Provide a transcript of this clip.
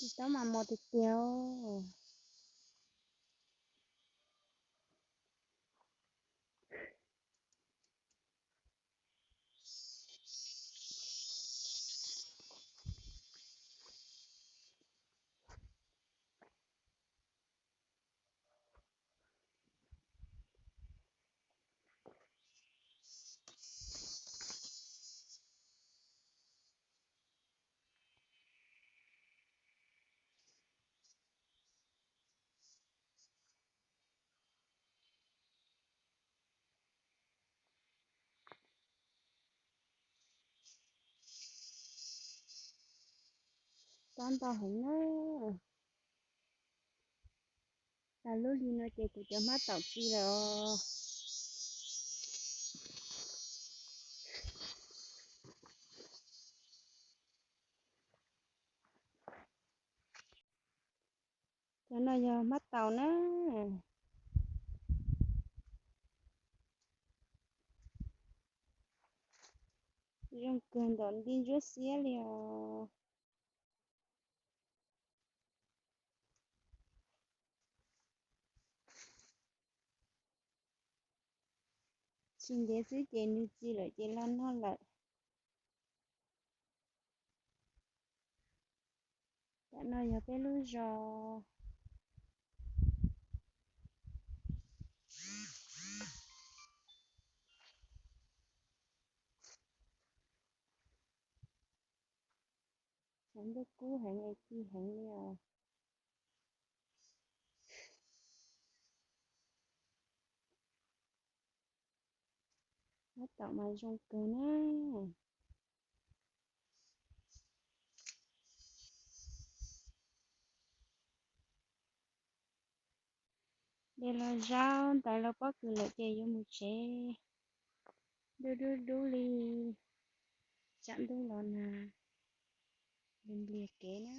Tsis tau mas mos tiag tiag. Tob ntau heev na. Tas lub li no ces kuv cov hmab taum txi lawm os. Cov no yog hmab taum na. Zoo kawg, ntawm nti ntsuab xiab li os. Tsis ntev xwb ces nws txi lawm ces los noj lawm. Tam no yog peb lub zos. Cov ntuj kub heev es ci heev li os. Hmab taum mas zoo kawg na. De los zaub, ntais los pob kws lawm ces yuav mus tsev. Dub dub dub li, tsam ntuj los nag, nplias kev na.